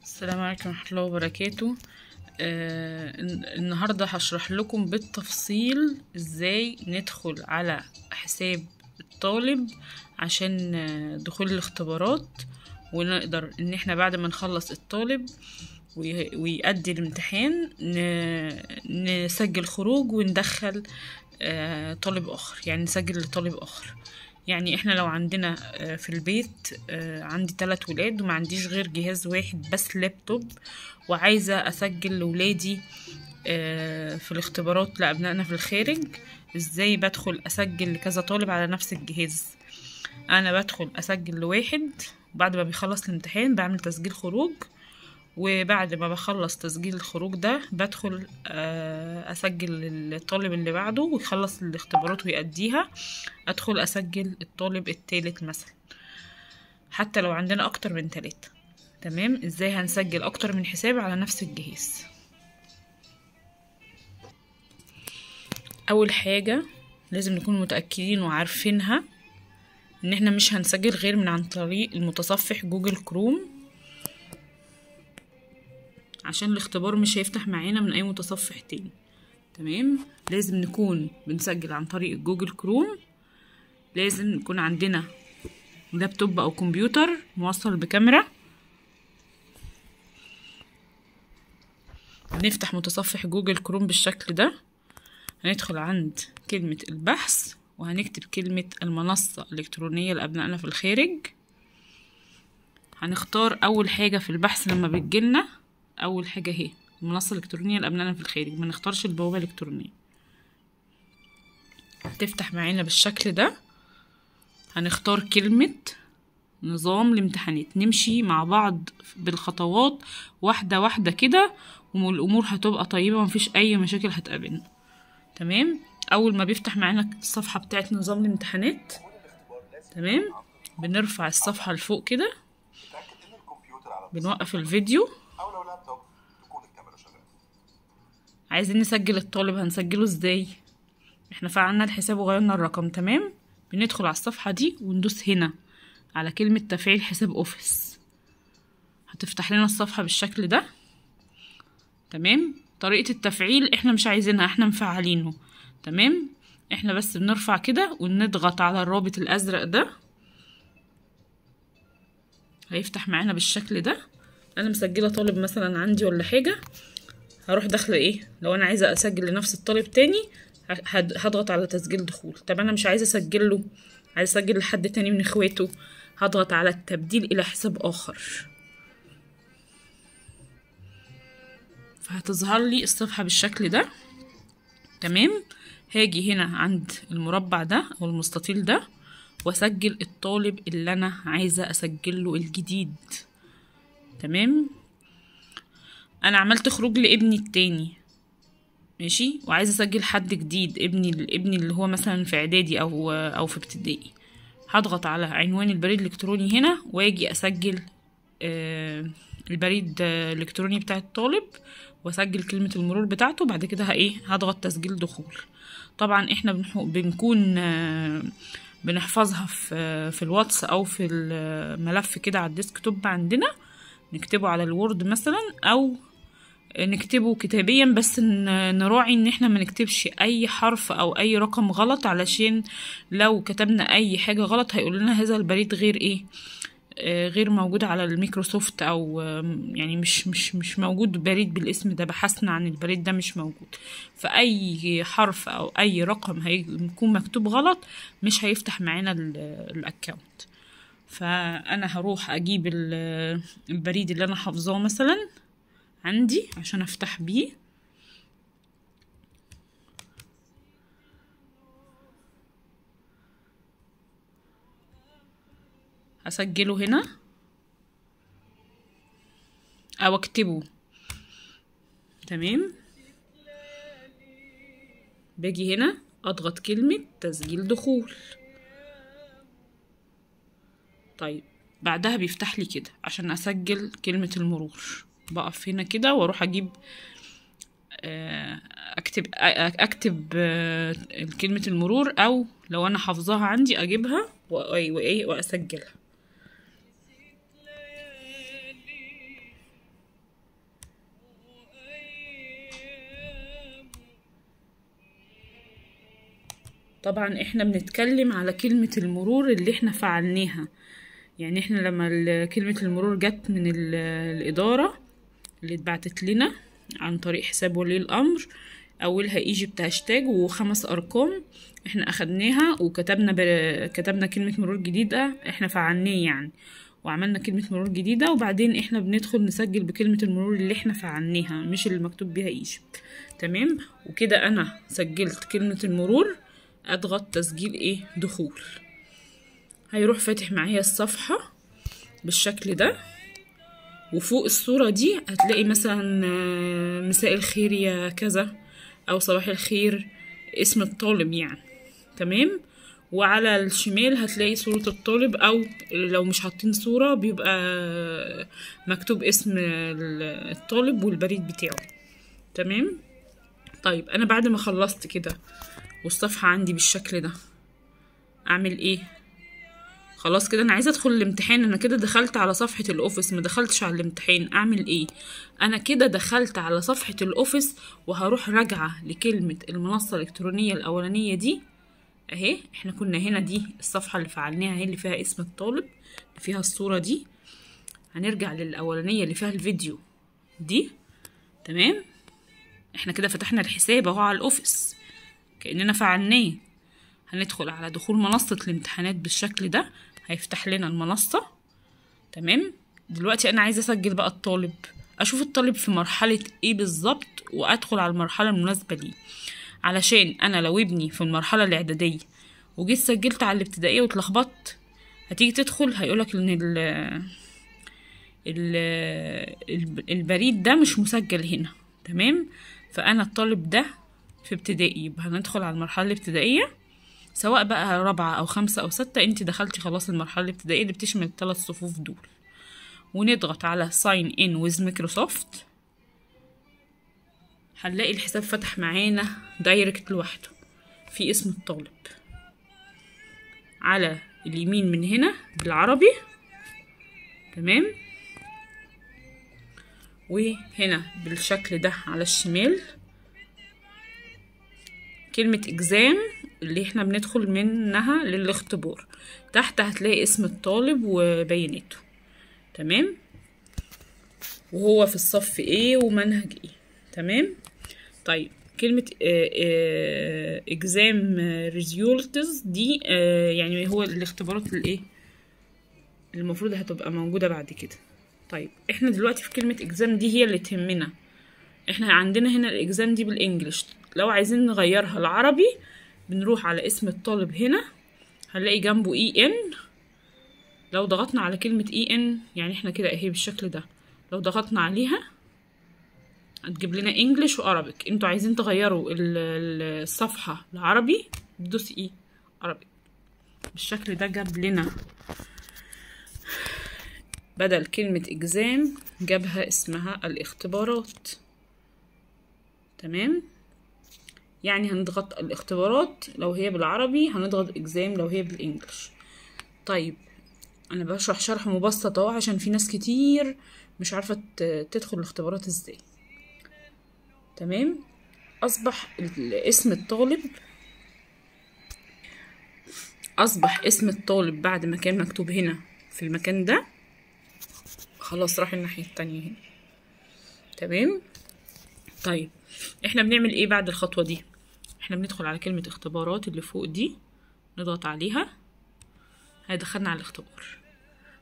السلام عليكم ورحمة الله وبركاته. النهاردة هشرح لكم بالتفصيل ازاي ندخل على حساب الطالب عشان دخول الاختبارات، ونقدر ان احنا بعد ما نخلص الطالب ويؤدي الامتحان نسجل خروج وندخل طالب اخر، يعني نسجل لطالب اخر. يعني احنا لو عندنا في البيت عندي 3 ولاد وما عنديش غير جهاز واحد بس لابتوب، وعايزة اسجل لولادي في الاختبارات لابنائنا في الخارج، ازاي بدخل اسجل لكذا طالب على نفس الجهاز؟ انا بدخل اسجل لواحد، بعد ما بيخلص الامتحان بعمل تسجيل خروج، وبعد ما بخلص تسجيل الخروج ده بدخل اسجل الطالب اللي بعده ويخلص الاختبارات ويأديها، ادخل اسجل الطالب التالت مثلا، حتى لو عندنا اكتر من 3. تمام؟ ازاي هنسجل اكتر من حساب على نفس الجهاز؟ اول حاجة لازم نكون متأكدين وعارفينها ان احنا مش هنسجل غير من عن طريق المتصفح جوجل كروم، عشان الاختبار مش هيفتح معانا من اي متصفح تاني. تمام؟ لازم نكون بنسجل عن طريق جوجل كروم، لازم نكون عندنا لابتوب او كمبيوتر موصل بكاميرا، نفتح متصفح جوجل كروم بالشكل ده، هندخل عند كلمة البحث وهنكتب كلمة المنصة الإلكترونية لأبنائنا في الخارج. هنختار أول حاجة في البحث لما بتجيلنا، أول حاجة هي المنصة الإلكترونية لأبنائنا في الخارج، ما نختارش البوابة الإلكترونية. هتفتح معانا بالشكل ده، هنختار كلمة نظام الامتحانات، نمشي مع بعض بالخطوات واحدة واحدة كده والأمور هتبقى طيبة ومفيش أي مشاكل هتقابلنا. تمام؟ أول ما بيفتح معانا الصفحة بتاعت نظام الامتحانات، تمام، بنرفع الصفحة لفوق كده، بنوقف الفيديو. عايزين نسجل الطالب، هنسجله ازاي؟ احنا فعلنا الحساب وغيرنا الرقم. تمام؟ بندخل على الصفحة دي وندوس هنا على كلمة تفعيل حساب اوفيس، هتفتح لنا الصفحة بالشكل ده. تمام؟ طريقة التفعيل احنا مش عايزينها، احنا مفعلينه. تمام؟ احنا بس بنرفع كده ونضغط على الرابط الازرق ده، هيفتح معانا بالشكل ده. انا مسجلة طالب مثلا عندي ولا حاجة، هروح داخله ايه؟ لو انا عايزه اسجل لنفس الطالب تاني هضغط على تسجيل دخول. طب انا مش عايزه اسجل له، عايزه اسجل لحد تاني من اخواته، هضغط على التبديل الى حساب اخر، فهتظهر لي الصفحه بالشكل ده. تمام؟ هاجي هنا عند المربع ده او المستطيل ده واسجل الطالب اللي انا عايزه اسجل له الجديد. تمام؟ انا عملت خروج لابني التاني، ماشي، وعايزه اسجل حد جديد، ابني اللي هو مثلا في اعدادي او في ابتدائي، هضغط على عنوان البريد الالكتروني هنا واجي اسجل البريد الالكتروني بتاع الطالب واسجل كلمه المرور بتاعته. بعد كده ايه؟ هضغط تسجيل دخول. طبعا احنا بنكون بنحفظها في الواتس او في الملف كده على ال desktop عندنا، نكتبه على ال Word مثلا او نكتبه كتابيا، بس نراعي ان احنا ما نكتبش اي حرف او اي رقم غلط، علشان لو كتبنا اي حاجة غلط هيقول لنا هذا البريد غير ايه، غير موجود على الميكروسوفت، او يعني مش موجود بريد بالاسم ده، بحثنا عن البريد ده مش موجود. فاي حرف او اي رقم هيكون مكتوب غلط مش هيفتح معانا ال account. فانا هروح اجيب البريد اللي انا حافظاه مثلا عندي عشان افتح بيه. هسجله هنا او اكتبه. تمام، باجي هنا اضغط كلمة تسجيل دخول. طيب بعدها بيفتح لي كده عشان اسجل كلمة المرور. بقف هنا كده واروح اجيب اكتب كلمة المرور، او لو انا حافظاها عندي اجيبها وايه واسجلها. طبعا احنا بنتكلم على كلمة المرور اللي احنا فعلناها، يعني احنا لما كلمة المرور جت من الإدارة اللي اتبعتت لنا عن طريق حساب ولي الأمر، أولها Egypt هاشتاج و5 أرقام، احنا أخدناها وكتبنا كتبنا كلمة مرور جديدة، احنا فعلناه يعني وعملنا كلمة مرور جديدة، وبعدين احنا بندخل نسجل بكلمة المرور اللي احنا فعلناها مش اللي مكتوب بيها Egypt. تمام، وكده أنا سجلت كلمة المرور. اضغط تسجيل ايه دخول، هيروح فاتح معايا الصفحة بالشكل ده، وفوق الصورة دي هتلاقي مثلا مساء الخير يا كذا او صباح الخير، اسم الطالب يعني. تمام، وعلى الشمال هتلاقي صورة الطالب، او لو مش حاطين صورة بيبقى مكتوب اسم الطالب والبريد بتاعه. تمام. طيب انا بعد ما خلصت كده والصفحة عندي بالشكل ده اعمل ايه؟ خلاص كده انا عايزه ادخل الامتحان، انا كده دخلت على صفحة ال Office ما دخلتش على الامتحان. اعمل ايه؟ انا كده دخلت على صفحة ال Office وهروح راجعه لكلمة المنصة الالكترونية الاولانية دي اهي، احنا كنا هنا دي الصفحة اللي فعلناها اهي اللي فيها اسم الطالب اللي فيها الصورة دي، هنرجع للاولانيه اللي فيها الفيديو دي. تمام، احنا كده فتحنا الحساب اهو على ال Office كأننا فعلناه. هندخل على دخول منصة الامتحانات بالشكل ده، هيفتح لنا المنصة. تمام، دلوقتي انا عايزة اسجل بقى الطالب، اشوف الطالب في مرحلة ايه بالظبط وادخل على المرحلة المناسبة ليه، علشان انا لو ابني في المرحلة الاعدادية وجيت سجلت على الابتدائية واتلخبطت، هتيجي تدخل هيقولك ان البريد ده مش مسجل هنا. تمام، فانا الطالب ده في ابتدائي، يبقى هندخل على المرحلة الابتدائية، سواء بقى 4 أو 5 أو 6، انت دخلتي خلاص المرحلة الابتدائية اللي بتشمل ال3 صفوف دول. ونضغط على sign in with Microsoft، هنلاقي الحساب فتح معانا direct لوحده في اسم الطالب على اليمين من هنا بالعربي. تمام، وهنا بالشكل ده على الشمال كلمة exam اللي احنا بندخل منها للاختبار، تحت هتلاقي اسم الطالب وبياناته. تمام، وهو في الصف ايه ومنهج ايه. تمام، طيب كلمة exam results دي يعني هو الاختبارات الايه المفروض هتبقى موجودة بعد كده. طيب احنا دلوقتي في كلمة exam دي هي اللي تهمنا، احنا عندنا هنا ال exam دي بال English، لو عايزين نغيرها العربي بنروح على اسم الطالب هنا هنلاقي جنبه EN، لو ضغطنا على كلمة EN يعني احنا كده اهي بالشكل ده، لو ضغطنا عليها هتجيب لنا English و Arabic. انتوا عايزين تغيروا الصفحة العربي تدوس ايه عربي بالشكل ده، جاب لنا بدل كلمة exam جابها اسمها الاختبارات. تمام، يعني هنضغط الاختبارات لو هي بالعربي، هنضغط exam لو هي بال English. طيب انا بشرح شرح مبسط اهو عشان في ناس كتير مش عارفة تدخل الاختبارات ازاي. تمام، اصبح اسم الطالب، اصبح اسم الطالب بعد ما كان مكتوب هنا في المكان ده خلاص راح الناحية التانية هنا. تمام، طيب احنا بنعمل ايه بعد الخطوة دي؟ احنا بندخل على كلمة اختبارات اللي فوق دي، نضغط عليها هيدخلنا على الاختبار.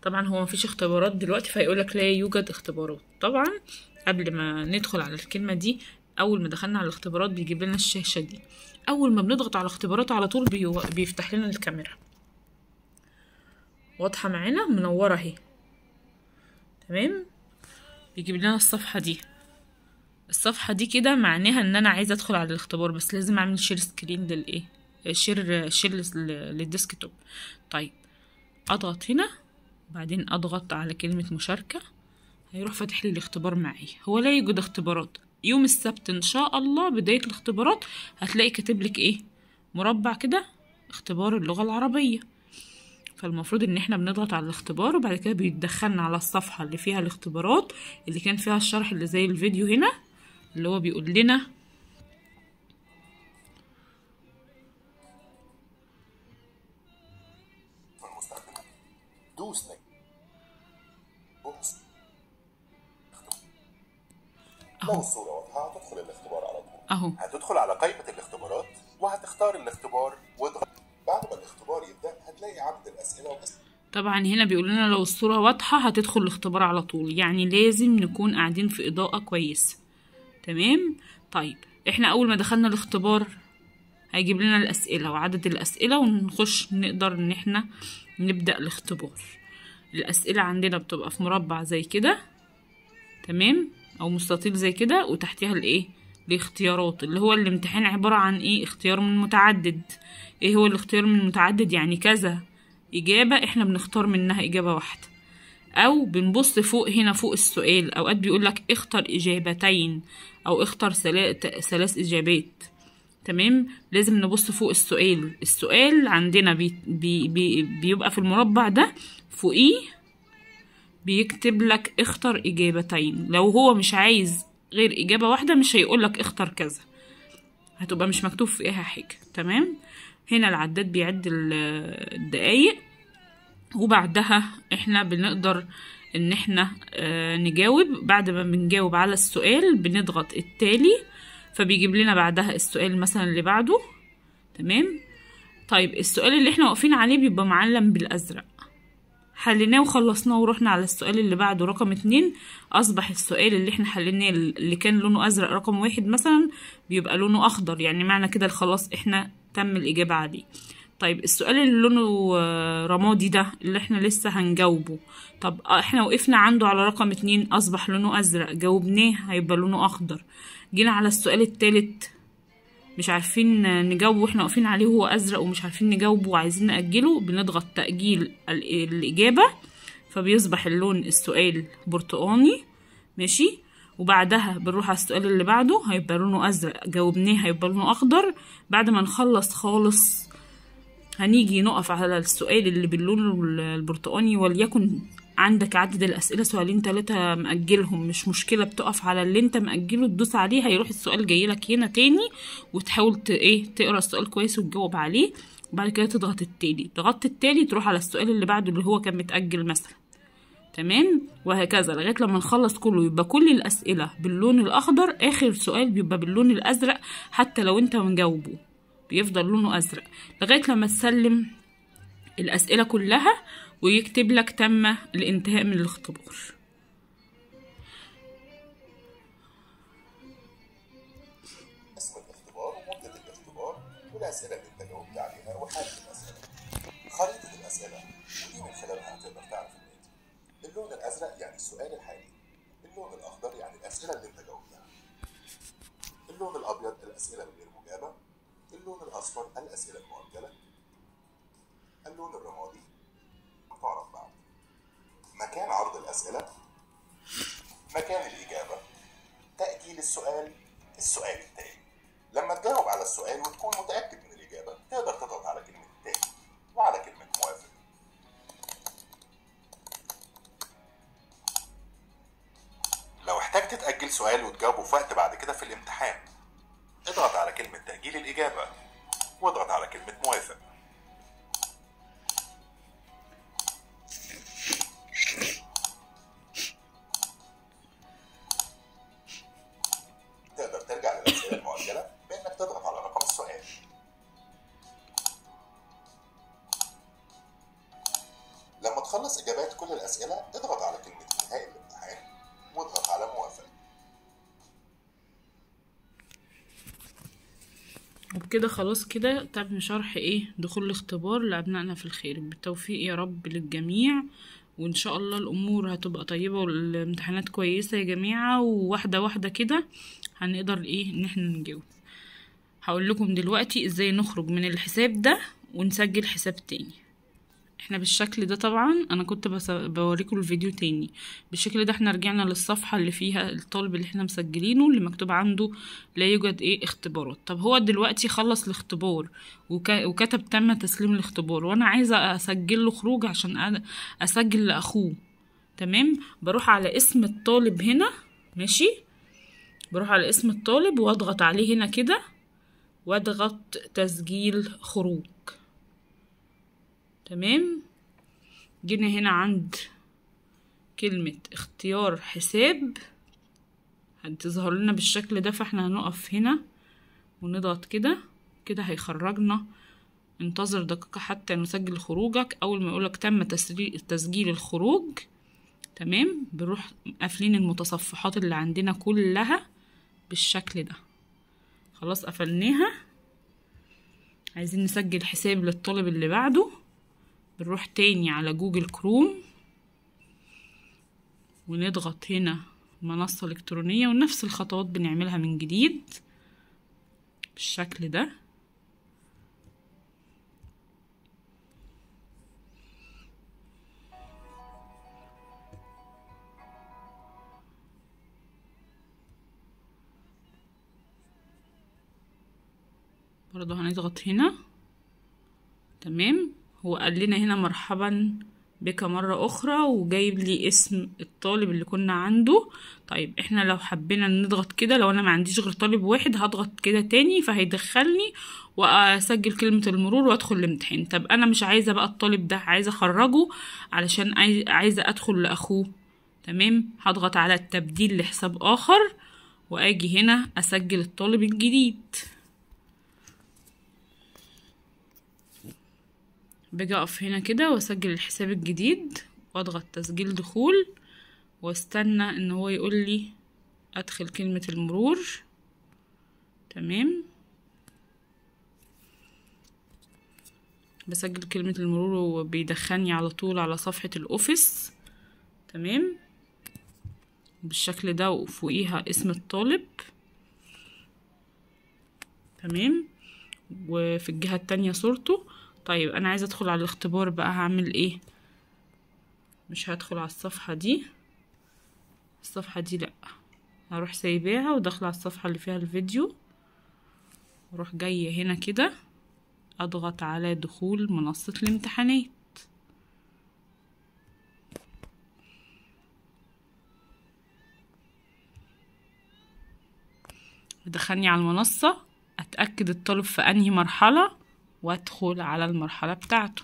طبعا هو مفيش اختبارات دلوقتي فهيقولك لا يوجد اختبارات. طبعا قبل ما ندخل على الكلمة دي، اول ما دخلنا على الاختبارات بيجيب لنا الشاشة دي، اول ما بنضغط على اختبارات على طول بيفتح لنا الكاميرا واضحة معانا منورة اهي. تمام، بيجيب لنا الصفحة دي الصفحة دي كده معناها ان انا عايزة ادخل على الاختبار، بس لازم اعمل share screen للايه، share لل desktop. طيب اضغط هنا، بعدين اضغط على كلمة مشاركة، هيروح فاتح لي الاختبار معايا. هو لا يوجد اختبارات. يوم السبت ان شاء الله بداية الاختبارات هتلاقي كاتب لك ايه، مربع كده اختبار اللغة العربية. فالمفروض ان احنا بنضغط على الاختبار، وبعد كده بيدخلنا على الصفحة اللي فيها الاختبارات اللي كان فيها الشرح اللي زي الفيديو هنا، اللي هو بيقول لنا لو الصورة واضحة هتدخل الاختبار على طول. اهو هتدخل على قائمة الاختبارات وهتختار الاختبار واضغط. بعد ما الاختبار يبدأ هتلاقي عدد الأسئلة طبعا هنا بيقول لنا لو الصورة واضحة هتدخل الاختبار على طول، يعني لازم نكون قاعدين في إضاءة كويسة. تمام. طيب احنا أول ما دخلنا الاختبار هيجيب لنا الأسئلة وعدد الأسئلة، ونخش نقدر إن احنا نبدأ الاختبار. الأسئلة عندنا بتبقى في مربع زي كده، تمام، أو مستطيل زي كده، وتحتها الإيه، الاختيارات، اللي هو الامتحان عبارة عن إيه، اختيار من متعدد. إيه هو الاختيار من متعدد؟ يعني كذا إجابة إحنا بنختار منها إجابة واحدة، أو بنبص فوق هنا فوق السؤال، أوقات بيقولك اختر إجابتين أو اختر ثلاث إجابات. تمام. لازم نبص فوق السؤال. السؤال عندنا بي بي بي بيبقى في المربع ده فوقيه بيكتب لك اختر إجابتين. لو هو مش عايز غير إجابة واحدة مش هيقولك اختر كذا، هتبقى مش مكتوب فيها حاجة. تمام. هنا العداد بيعد الدقايق، وبعدها احنا بنقدر ان احنا نجاوب. بعد ما بنجاوب على السؤال بنضغط التالي، فبيجيب لنا بعدها السؤال مثلا اللي بعده. تمام. طيب السؤال اللي احنا واقفين عليه بيبقى معلم بالازرق، حليناه وخلصناه ورحنا على السؤال اللي بعده رقم 2، اصبح السؤال اللي احنا حليناه اللي كان لونه ازرق رقم 1 مثلا بيبقى لونه اخضر، يعني معنى كده خلاص احنا تم الاجابة عليه. طيب السؤال اللي لونه رمادي ده اللي احنا لسه هنجاوبه، طب احنا وقفنا عنده على رقم 2 اصبح لونه ازرق، جاوبناه هيبقى لونه اخضر. جينا على السؤال التالت مش عارفين نجاوبه واحنا واقفين عليه وهو ازرق ومش عارفين نجاوبه وعايزين نأجله، بنضغط تأجيل الإجابة، فبيصبح اللون السؤال برتقاني. ماشي. وبعدها بنروح على السؤال اللي بعده هيبقى لونه ازرق، جاوبناه هيبقى لونه اخضر. بعد ما نخلص خالص هنيجي نقف على السؤال اللي باللون البرتقاني، وليكن عندك عدد الأسئلة سؤالين 3 مأجلهم، مش مشكلة، بتقف على اللي انت مأجله تدوس عليه، هيروح السؤال جايلك هنا تاني، وتحاول ايه تقرا السؤال كويس وتجاوب عليه، وبعد كده تضغط التالي. ضغطت التالي تروح على السؤال اللي بعده اللي هو كان متأجل مثلا. تمام. وهكذا لغاية لما نخلص كله، يبقى كل الأسئلة باللون الأخضر، آخر سؤال بيبقى باللون الأزرق حتى لو انت مجاوبه بيفضل لونه أزرق لغاية لما تسلم الأسئلة كلها ويكتب لك تم الانتهاء من الاختبار. اسم الاختبار ومدة الاختبار والأسئلة اللي انت جاوبت عليها وحالة الأسئلة، خريطة الأسئلة، ودي من خلالها هتقدر تعرف الناتج. اللون الأزرق يعني السؤال الحالي، اللون الأخضر يعني الأسئلة اللي انت جاوبتها، اللون الأبيض الأسئلة الغير مجابة، اللون الأصفر الأسئلة المؤجلة، اللون الرمادي تعرف بعد، مكان عرض الأسئلة، مكان الإجابة، تأجيل السؤال، السؤال التالي. لما تجاوب على السؤال وتكون متأكد من الإجابة تقدر تضغط على كلمة التالي وعلى كلمة موافق. لو احتجت تأجل سؤال وتجاوبه في وقت بعد كده في الامتحان، اضغط على كلمة تأجيل الإجابة واضغط على كلمة موافق. تقدر ترجع للأسئلة المؤجلة بإنك تضغط على رقم السؤال. لما تخلص إجابات كل الأسئلة اضغط على كلمة إنهاء الامتحان واضغط على موافق. وبكده خلاص كده تم شرح ايه دخول الاختبار لأبنائنا في الخير. بالتوفيق يا رب للجميع، وان شاء الله الامور هتبقى طيبة والامتحانات كويسة يا جماعة، وواحدة واحدة كده هنقدر ايه ان احنا نجاوب. هقول لكم دلوقتي ازاي نخرج من الحساب ده ونسجل حساب تاني. احنا بالشكل ده طبعا انا كنت بوريكم الفيديو تاني. بالشكل ده احنا رجعنا للصفحة اللي فيها الطالب اللي احنا مسجلينه اللي مكتوب عنده لا يوجد ايه اختبارات. طب هو دلوقتي خلص الاختبار وكتب تم تسليم الاختبار، وانا عايزة اسجل له خروج عشان اسجل لاخوه. تمام، بروح على اسم الطالب هنا، ماشي، بروح على اسم الطالب واضغط عليه هنا كده واضغط تسجيل خروج. تمام، جينا هنا عند كلمة اختيار حساب هتظهر لنا بالشكل ده، فاحنا هنقف هنا ونضغط كده كده هيخرجنا. انتظر دقيقة حتى نسجل خروجك. اول ما يقولك تم تسجيل الخروج، تمام، بنروح قافلين المتصفحات اللي عندنا كلها بالشكل ده. خلاص قفلناها. عايزين نسجل حساب للطالب اللي بعده، بنروح تاني على جوجل كروم ونضغط هنا منصة إلكترونية، ونفس الخطوات بنعملها من جديد بالشكل ده. برضو هنضغط هنا. تمام، هو قال لنا هنا مرحبا بك مرة أخرى، وجايب لي اسم الطالب اللي كنا عنده. طيب احنا لو حبينا نضغط كده، لو انا ما عنديش غير طالب واحد هضغط كده تاني فهيدخلني واسجل كلمة المرور وادخل الامتحان. طب انا مش عايزة بقى الطالب ده، عايزة اخرجه علشان عايزة ادخل لاخوه. تمام، هضغط على التبديل لحساب اخر واجي هنا اسجل الطالب الجديد. باجي اقف هنا كده واسجل الحساب الجديد واضغط تسجيل دخول، واستنى ان هو يقول لي ادخل كلمة المرور. تمام، بسجل كلمة المرور وبيدخلني على طول على صفحة الاوفيس. تمام، بالشكل ده، وفوقيها اسم الطالب. تمام، وفي الجهة التانية صورته. طيب انا عايزه ادخل على الاختبار بقى، هعمل ايه؟ مش هدخل على الصفحه دي، الصفحه دي لا، هروح سايباها وداخله على الصفحه اللي فيها الفيديو، واروح جايه هنا كده اضغط على دخول منصه الامتحانات. دخلني على المنصه، اتاكد الطالب في انهي مرحله وادخل على المرحلة بتاعته.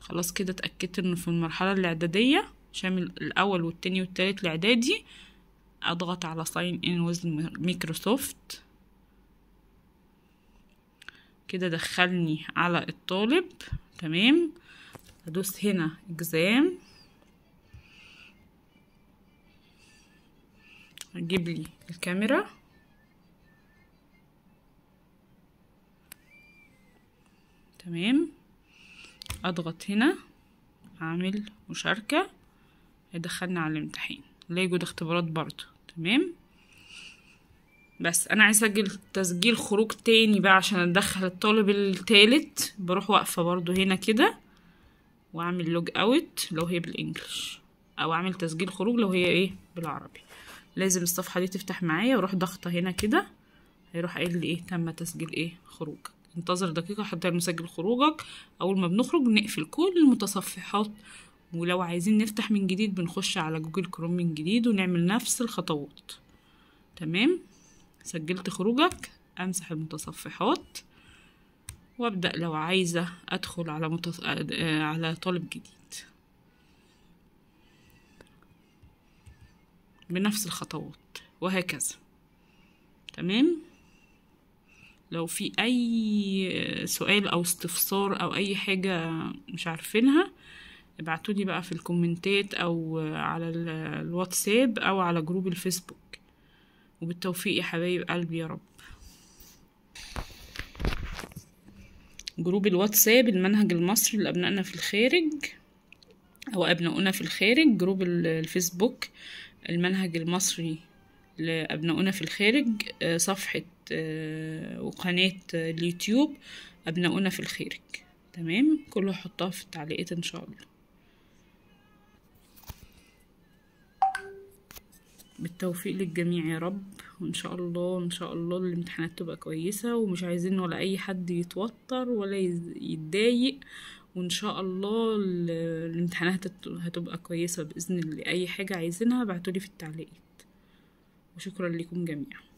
خلاص كده اتأكدت انه في المرحلة الاعدادية، شامل الاول والتاني والتالت الاعدادي. اضغط على sign in with Microsoft كده دخلني على الطالب. تمام، ادوس هنا exam، اجيب لي الكاميرا. تمام، اضغط هنا اعمل مشاركة، هيدخلنا على الامتحان. لا يوجد اختبارات برضو. تمام، بس انا عايزه اسجل تسجيل خروج تاني بقى عشان ادخل الطالب التالت. بروح واقفة برضو هنا كده واعمل log out لو هي بال English، او اعمل تسجيل خروج لو هي ايه بالعربي. لازم الصفحة دي تفتح معايا، واروح ضغطة هنا كده، هيروح قايل لي ايه تم تسجيل ايه خروجك. انتظر دقيقة حتى نسجل خروجك. أول ما بنخرج نقفل كل المتصفحات، ولو عايزين نفتح من جديد بنخش على جوجل كروم من جديد ونعمل نفس الخطوات. تمام، سجلت خروجك، أمسح المتصفحات وأبدأ لو عايزة أدخل على على طالب جديد بنفس الخطوات وهكذا. تمام، لو في اي سؤال او استفسار او اي حاجة مش عارفينها ابعتولي بقى في الكومنتات او على الواتساب او على group الفيسبوك. وبالتوفيق يا حبايب قلبي يا رب. group الواتساب المنهج المصري لأبنائنا في الخارج، او ابناؤنا في الخارج، group الفيسبوك المنهج المصري لأبناؤنا في الخارج، صفحة وقناة اليوتيوب أبناؤنا في الخارج. تمام، كله هحطها في التعليقات إن شاء الله. بالتوفيق للجميع يا رب، وإن شاء الله إن شاء الله الامتحانات تبقى كويسة، ومش عايزين ولا أي حد يتوتر ولا يتضايق، وإن شاء الله الامتحانات هتبقى كويسة بإذن الله. أي حاجة عايزينها ابعتولي في التعليقات، وشكرا لكم جميعا.